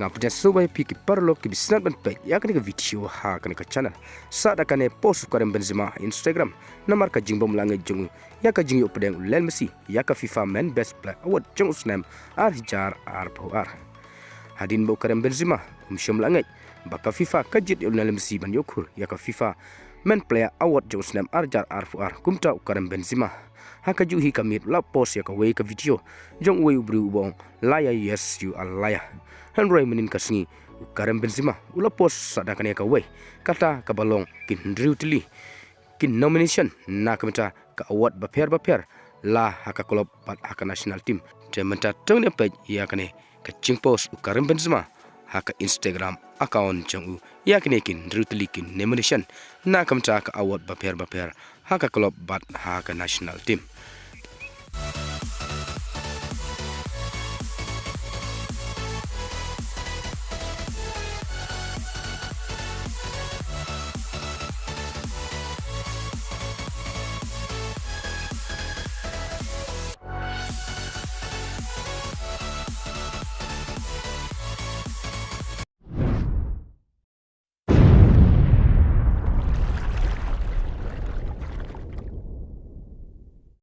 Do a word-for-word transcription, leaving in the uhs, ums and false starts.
Nga pdiang sngewbha ïa phi ki paralok kiba sngewbha ban peit ïa kane ka video ha kane ka channel. Sa da kane post u Karim Benzema ha Instagram namar ka jingbym lah ngeit jong u ïa ka jingïoh pdeng u Lionel Messi ïa ka FIFA Men Best Player Award jong u snem ar hajar arphew ar. Hadien ba u Karim Benzema um shym lah ngeit ba ka FIFA ka jied ïa u Lionel Messi ban ïoh khur ïa ka FIFA Men Player Award jong u snem ar hajar arphew ar, kumta u Karim Benzema ha kajuh hi ka miet u la post ïa kawei ka video jong uwei u briew uba ong, "Liar, yes, you are liar." Hynrei mynhynnin ka sngi u Karim Benzema u la post sa da kane kawei, kata kaba long ki hynriew tylli ki nomination na ka bynta ka award bapher bapher, la ha ka club bad ha ka national team. Te mynta to ngin ïa peit ïa kane ka jingpost u Karim Benzema ha ka Instagram account jong u ïa kine ki hynriew tylli ki nomination na ka bynta ka award bapher bapher ha ka club bad ha ka national team.